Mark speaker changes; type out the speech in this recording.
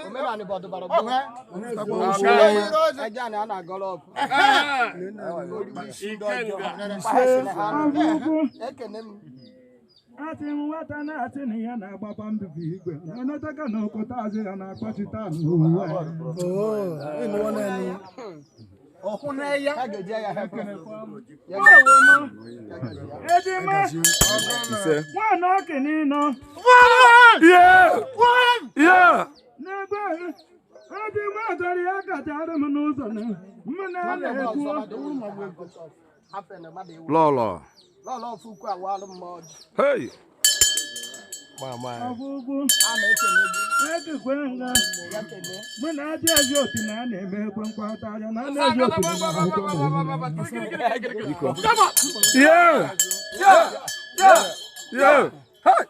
Speaker 1: Omenala bụ ọdụbara gboo. Eje a na-agọrọ ọfọ. Isi ndị ọjọọ. Ekene m.
Speaker 2: Atị m nwata na-atị na ya na-agbakwa mbibi igwe na-enetaka na okota azụ ya na-akpachite n'uwe.
Speaker 1: Ha ga-eji ya ha.
Speaker 2: Ejima nwana ọkịnịnọ n'ebe ejima dọrọ ya kachara m n'ụzọ na m na-ekwu.
Speaker 3: Lọlọ.
Speaker 1: Lọlọ ọfụkwu awalụ m ọjị.
Speaker 3: Hey.
Speaker 2: Ọgwụgwụ.
Speaker 1: A na-ekene gị.
Speaker 2: Ekekwe nga.
Speaker 1: Ya kene.
Speaker 2: Mụ na adị ezi otu na a na-eme ekwe nkwata anya na a na-ezi otu na akwụkwọ.
Speaker 3: Yeah. Yeah. Yeah. Hey.